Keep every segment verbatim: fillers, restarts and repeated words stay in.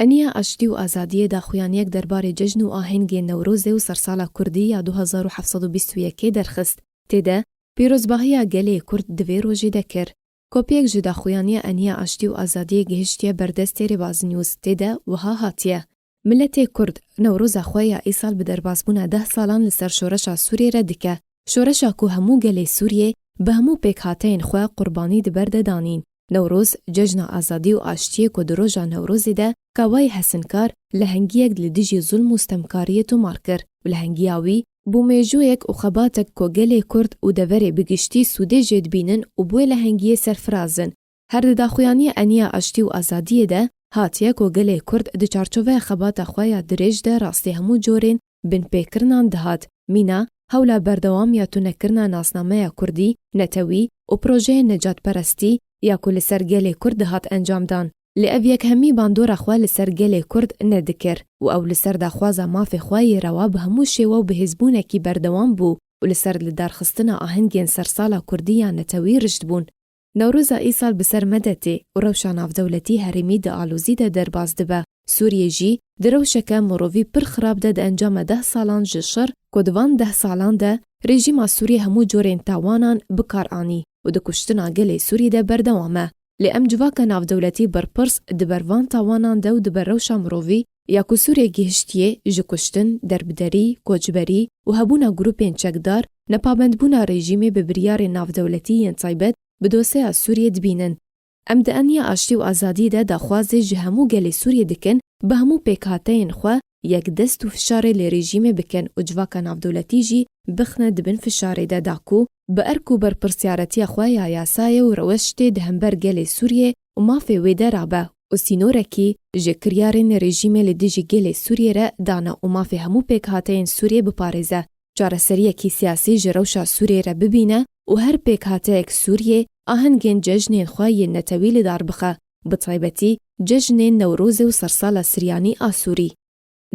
Eniya Aştî û Azadiyê daxuyaniyek derbarê cejn û ahengên Newrozê û Sersala Kurdî ya du hezar û heft sed û bîst û yekê derxist. Tê de pîrozbahiya gelê Kurd di vê rojê de kir. Kopyek ji daxuyaniya Eniya Aştî û Azadiyê gihiştiye ber destê Rêbaz News, tê de wiha hatiye: Miletê Kurd, Newroza xwe ya îsal bi derbasbûna deh salan li ser şoreşa Sûriyê re dike. Şoreşa ku hemû gelê Sûriyê bi hemû pêkhateyên xwe qurbanî di ber de danîn. Newroz, cejna azadî û aştiyê ku di roja Newrozê de Kawayê Hesinkar lehengiyek li dijî zulm û stemkariyê tomar kir û lehengiya wî bû mêjoyek û xebatek ku gelê Kurd û deverê bi giştî sûdê jê dibînin û bi wê lehengiyê serfiraz in. Her di daxuyaniya Eniya Aştî û Azadiyê de hatiye ku gelê Kurd di çarçoveya xebata xwe ya dirêj de rastî hemû corên binpêkirinan dihat. Mîna, hewla berdewam ya tunekirina nasnameya kurdî, netewî û projeyên necatperestî ya ku li ser gelê Kurd dihat encamdan. Lê ev yekhemî bandora xwe li ser gelê Kurd nedikir û ew li ser daxwaza mafê xwe yê rewa bi hemû şêwe û bi hêzbûnekî berdewam bû û li ser lidarxistina ahengên sersala kurdî ya netewî rişt bûn. Newroza îsal bi ser medetê û rewşa navdewletî herêmî di alozî de derbas dibe. Sûriyê jî di rewşeke mirovî pir xirab de di encama deh salan ji şer ku di van deh salan de rejîma Sûriyê hemû corên tawanan bi kar anî û di kuştina gelê Sûrî de berdewam e. Lê em civaka navdewletî berpirs di ber van tawanan de û di ber rewşa mirovî ya ku Sûriyê gihiştiye ji kuştin, derbiderî, koçberî û hebûna grûpên çekdar, nepabendbûna rejîmê bi biryarên navdewletî yên taybet bi doseya Sûriyê dibînin. Em di Eniya Aştî û Azadî de daxwazê ji hemû gelê Sûriyê dikin, bi hemû pêkhateyên xwe yekdest û fişarê li rejîmê bikin û civaka navdewletî jî bixine di bin fişarê de da ku bi erk û berpirsyaretiya xwe ya yasayê û rewştê di hember gelê Sûriyê û mafê wê de rabe û sînorekî ji kiryarên rejîmê li dijî gelê Sûriyê re dane û mafê hemû pêkhateyên Sûriyê biparêze. Çareseriyekî siyasî ji rewşa Sûriyê re bibîne û her pêkhateyek Sûriyê ahengên cejnên xwe yên netewî li dar bixe, bi taybetî cejnên Newrozê û Sersala Siryanî a Sûrî.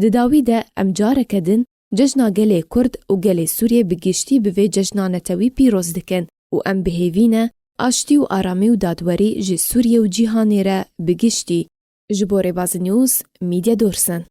Di dawî de em careke din cejna gelê Kurd û gelê Sûriyê bi giştî bi vê cejna netewî pîroz dikin û em bi hêvî ne aştî û aramî û dadwerî ji Sûriyê û cîhanê re bi giştî. Ji bo Rêbaz News, Mîdya Dorsen.